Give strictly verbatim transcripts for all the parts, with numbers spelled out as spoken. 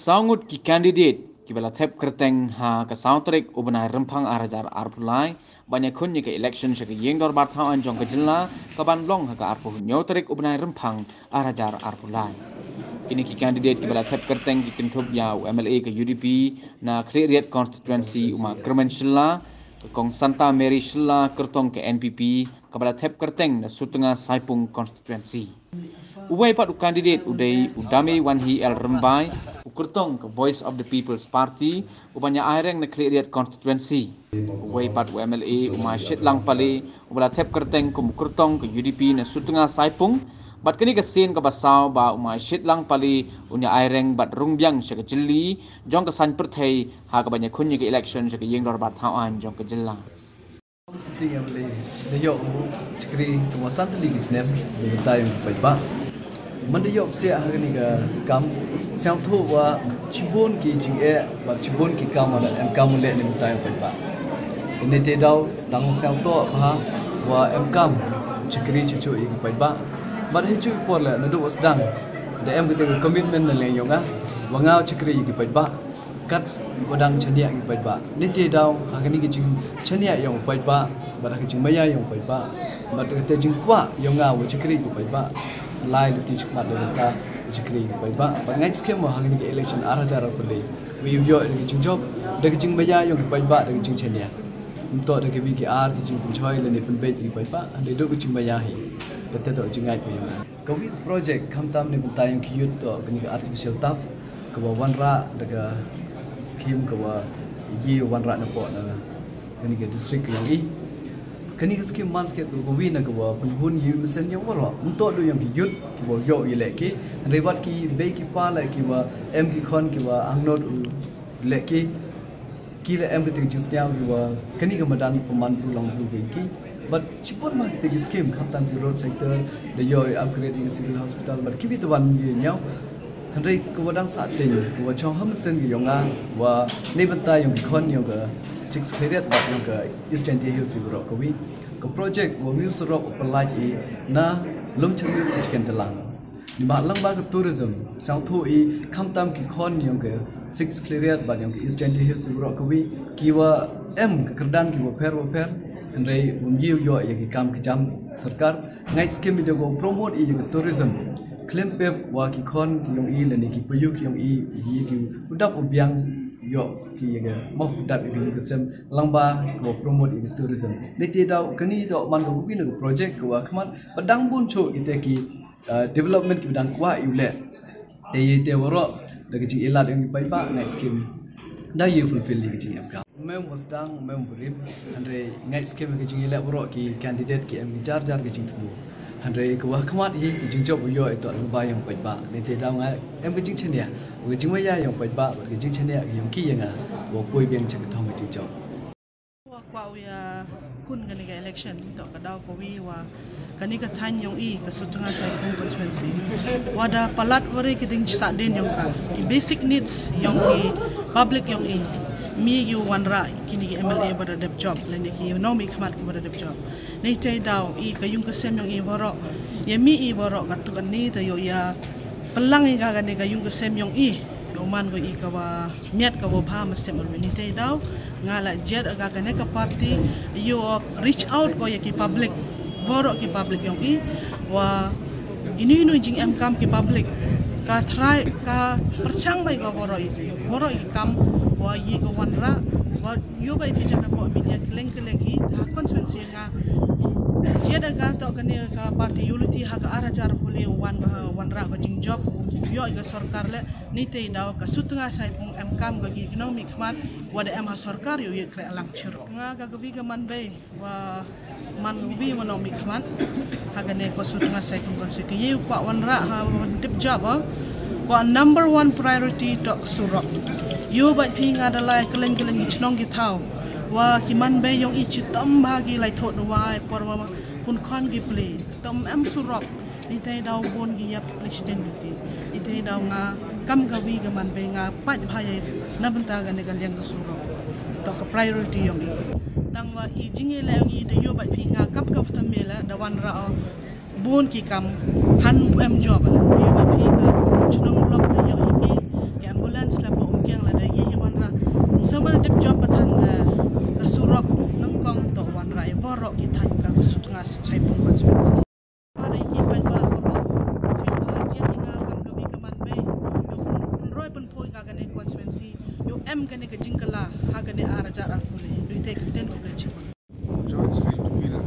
Saw ngut ki kandidet kiba la thep kyrteng ha ka saw tarik u bnai Rymphang ar hajar arphew lai ban ïakhun ïa ka election sha ka ïing dorbar thaw aiñ jong ka jylla, kaban long ha ka arphew hynñiew tarik u bnai Rymphang ar hajar arphew lai. Kine ki kandidet kiba la thep kyrteng ki kynthup ïa u M L A ka U D P na Khliehriat constituency u Ma Kyrmen Shylla, ka Kong Santa Mary Shylla kyrtong ka N P P, kaba la thep kyrteng na Sutnga Saipung constituency. Uwei pat u kandidet u dei u Dame Wanhi L Rymbai, u kyrtong ka Voice of the People's Party, uban ïa aireng na Khliehriat constituency. Uwei pat u M L A u Ma Shitlang Pale, uba la thep kyrteng kum u kyrtong ka U D P na Sutnga Saipung. Bad kane ka sien kaba saw ba u Ma Shitlang Pale un ïa aireng bad rung biang sha ka jylli jong ka saiñ pyrthei ha kaban ïakhun ïa ka election sha ka ïing dorbar thaw aiñ jong ka jylla. Sitting M L A da ïoh u shakri tang wa san tylli ki snem na ka bynta ïong ki paidbah. Man da ïoh bsiah ha kane ka kam, sngewthuh wa shibun ki jingeh bad shibun ki kam wa da em kam u leh na ka bynta ïong paidbah. Kane te daw dang sngewthuh bha wa em kam shakri shuh shuh ïa ki paidbah. Bad ha shuh ki por leh naduh wa sdang da em kata ka commitment na liang ïong nga wa nga u shakri ïa ki paidbah. Kat ko dang shaniah ki paidbah. Niti daw ha kani ka jingshaniah ïong paidbah bad ha ka jingmaïa ïong paidbah bad kata jingkwah ïong nga wa shakri ki paidbah. Lai luti shikmat da ka wa shakri ki paidbah. Bad ngai skhem wa ha kani ka election ar hajar arphew lai wi ïoh da ka jingjop, da ka jingmaïa ïong ki paidbah, da ka jingshaniah. Mto da ka wi ki ar ki jingpynshoi lane pynbeit ki paidbah, da duk ka jingmaïa hi. Kata da ka jingngai ka ïong nga. Ka wi project khamtam ne bynta ïong ki youth to kani ka artificial turf. Kaba wanrah da ka scheme kaba ïa wanrah na pok na kani ka district ka ïong i. Kani ka scheme man skit ka wi na kaba pynhun ïa u mynsiem ïong waroh. Mto du ïong ki youth kiba ïoh ïa leh ki. Hynrei wat ki bei ki pa leh kiba em ki khon kiba angnot u leh ki. Ki leh em kata ka jingsngew kiba kani ka madan pynman pulong pulong ki. Bad shibun ma kita ki scheme khamtam ki road sector da ïoh upgrade ïa ka civil hospital bad kiwi twan ïa ñiaw. Hynrei ka wa dang sah teng ka wa chong ha mynsiem ka ïong nga wa ne bynta ïong ki khon ïong ka six period bad ïong ka East Jaintia Hills i baroh ka wi. Ka project wa wi surok u pynlait i na Lumchyrmit ta chicken telang. Ni ma lang ba ka tourism sngewthuh i khamtam ki khon ïong ka six period bad ïong ka East Jaintia Hills i baroh ka wi ki wa em ka kyrdan ki wa pher wa pher. Hynrei wym ïoh ïa ki kam ki jam sorkar. Ngai skim i da go promote i ïa ka tourism. Khlem pep wa ki khon ki ïong i lane ki payu ki ïong i ïa ki u dap u biang ïoh ki ïa ka mo u dap ïa ki ïa ka sem lang ba go promote ïa ka tourism. Niti daw kani daw man ka wi na ka project ka wa khmat ba dang bun shuh kita ki development ki ba dang kwah ïa u leh. Te ïa te waroh da ka jingïalad ïong i paidbah ngai skim da ïa fulfill ïa ka jingïap ka. Mem wa sdang mem burim hynrei ngai skim ka jingïaleh waroh ki candidate ki em ki jar jar ka jingthmu. Hynrei ka wa khmat hi ka jingjop u ïoh ito ka ba ïong paidbah. Niti daw ngai em ka jingchania ka jingmaya ïong paidbah ka jingchania ïong ki ïa nga wa poi biang cha ka thong ka jingjop. Wa kwah u ïa kun kani ka election to ka daw ka wi wa kani ka thaiñ ïong i ka Sutnga Saipung constituency. Wa da palat wari ki ding sah din ïong ka ki basic needs ïong i public ïong i. Mi ïu wanrah kini ki M L A ba da dep job lane ki nongmihkhmat ki ba da dep job. Ni te daw i ka ïung ka sem ïong i waroh ïa mi i waroh ka tuk ani te ïoh ïa pynlang i ka kani ka ïung ka sem ïong i. Ïoh man ko i ka wa miat ka wa bha ma sem ar ni te daw nga la jet ka kane ka party ïoh reach out ko ïa ki public. Waroh ki public ïong i wa inu inu jing em kam ki public ka try ka perchang bai ko waroh i waroh i kam wa ïa ka wanrah wa ïoh bai ki jaka ko media keleng keleng i ha constituency nga. Jet ka to kane ka party unity ha ka ar hajar pule wan ka wanrah ka jingjop ïoh i ka sorkar le. Ni te daw ka Sutnga Saipung em kam ka ki nongmihkhmat wa da em ha sorkar ïoh ïa kre alang chir. Nga ka ka wi ka man bei wa man ka wi wa nongmihkhmat ha kane ka Sutnga Saipung constituency ka ïa u kwah wanrah ha wan dip job ha. Kwah number one priority to ka surok. Ïoh bad phi nga da lai keleng keleng ki chnong ki thaw wa ki man bei ïong i chitom ba ki lai thot wa por wa kun khon ki pli. Tom em surok. Ni te daw bun ki ïap Palestine ki. Ni te daw nga kam ka wi ka man bei nga pait bha ïa na bynta kane ka liang ka surok. To ka priority ïong i. Tang wa i jingïaleh ïong i da ïoh bad phi nga kam ka ptamela da wanrah bun ki kam han em job la ïoh bad phi ka chnong lok da ïong i ki. Ki ambulance Sla ba ong kiang lada ye hi wanrah. Sa ba dep jop ba than da ka surok nyngkong to wanrah ïa baroh ki than ka ka sut nga sut sai pung ba sut. Ba da ki ba ba ko. Sing ba jiang nga kam ka bi ka man bei. Yo pun roi pun poi ka kane constituency. Yo em kane ka jingkala ha kane ar hajar ar pule. Dui te ka ten ko ble chi. Join sri tu pira.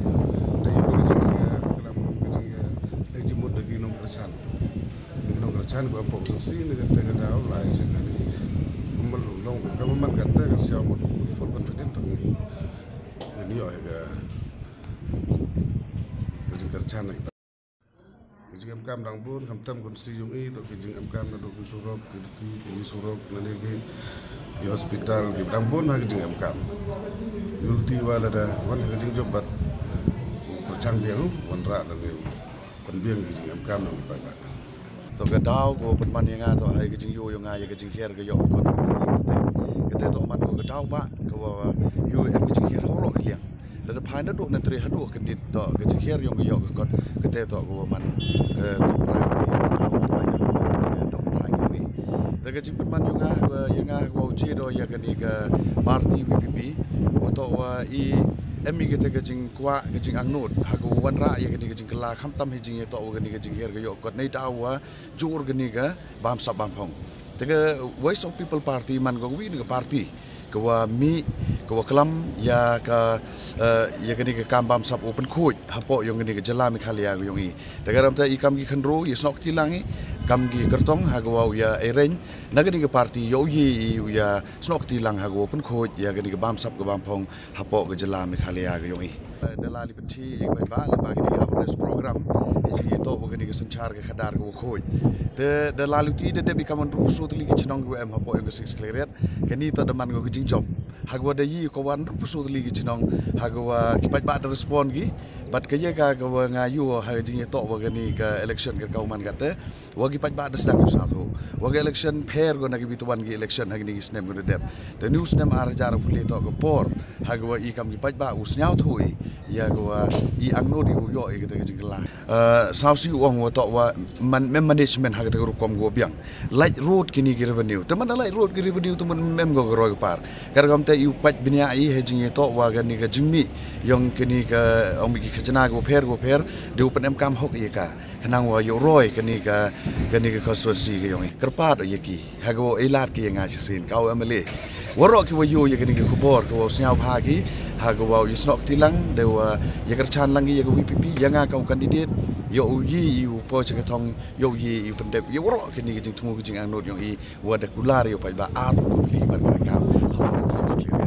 Da yo ka jingkala ka lam ka jingkala. Ai jimut da ki nongkyrchan. Nongkyrchan ba pok suk si ne kata kata lai sing kani. Mal long ka man kata ka sia mut full confident tang. Ni yo ka ka jingkyrchan ka. Ka jingem kam dang bun kam tam kon si jong i to ka jingem kam na do ki surok ki duty ki surok na le ki hospital ki dang bun ha ka jingem kam. Yul ti wa lada wan ka jingjop bat. Ko chang biang wanrah da ni. Pynbiang ka jingem kam nang pat. To ka daw ko pynman ïa nga to hai ka jingïoh ïa nga ïa ka jinghiar ka ïoh ka kot. Kata to man ko ka daw ba ka wa ïoh em ka jinghiar horo ka liang. Lada phai na duk na tri hadu ka dit to ka jinghiar ïong ka ïoh ka kot. Kata to ko man ka tang prai ka ïoh ka dong thang ïa ni. Da ka jingpynman ïa nga ïa nga ko chi do ïa ka ni ka party V P P. Ko to wa i em i kata ka jing kwah ka jingangnud ha ka wanrah ïa kani ka jingkylla khamtam hi jingïatoh wa kani ka jinghiar ka ïoh kot nei daw wa jur kani ka bamsap bamphong. Te ka Voice of People Party man ka wi ni ka party ka wa mih ka wa klam ïa ka eh, ïa kani ka kam bamsap u pynkhuid hapoh ïong kani ka jylla Meghalaya ka ïong i. Te ka ram te i kam ki khynru ïa snoh kti lang i kam ki kyrtong ha ka wa u ïa ereng na kani ka party ïa u ïa snoh kti lang ha ka wa pynkhuid ïa kani ka bamsap ka bamphong hapoh ka jylla Meghalaya ka ïong i. Da la li pynthi ïa ka ba lem ba kani ka awareness program ïa ji to ba kani ka synchar ka khadar ka wa khuid. Te da la li ti da dep i kam hynriew phew saw tylli ki chnong ka wa em hapoh ïong ka six Khliehriat. Kani to da man ka jingjop ha ka wa da yi ka wa hynriew phew saw tylli ki chnong ha ka wa ki paidbah da respond ki. Bad ka ïa ka ka wa nga ïu ha ka jingïatoh wa kani ka election ka ka wa man kata. Wa ki paidbah da sdang ïu sa tho wa ki election pher ko na ki bituan ki election ha kini ki snem ko da dep. Te ni u snem ar hajar pule to ka por ha ka wa i kam ki paidbah u sñiaw tho i ïa ka wa i angnud i u ïoh i kata ka jingkylla. Eh, saw si u ong wa to wa man mem management ha kata ka rukom ko biang. Light road kini ki revenue. Te man light road ki revenue te man mem ko ka roi ka par. Ka rukom te i u paid bniah i ha jingïatoh wa kani ka jingmih ïong kini ka ong mi ki khajna ko pher ko pher de u pynem kam hok ïa ka. Khnang wa ïoh roi kani ka kani ka constituency ka ïong i. Kyrpad ïa ki ha ka wa i lad ki ïa nga shisien ka wa M L A. Waroh ki wa ïoh ïa kani ka khubor ka wa sñiaw bha ki ha ka wa ïa snoh kti lang de wa ïa kyrchan lang ki ïa ka V P P ïa nga ka u candidate ïa u yi i u po cha ka thong ïa u yi i u pyndep ïa waroh kani ka jingthmu ka jingangnud ïong i wa da kular ïa u paidbah ar phew tylli ki bar ka kam. Ha ka six Khliehriat.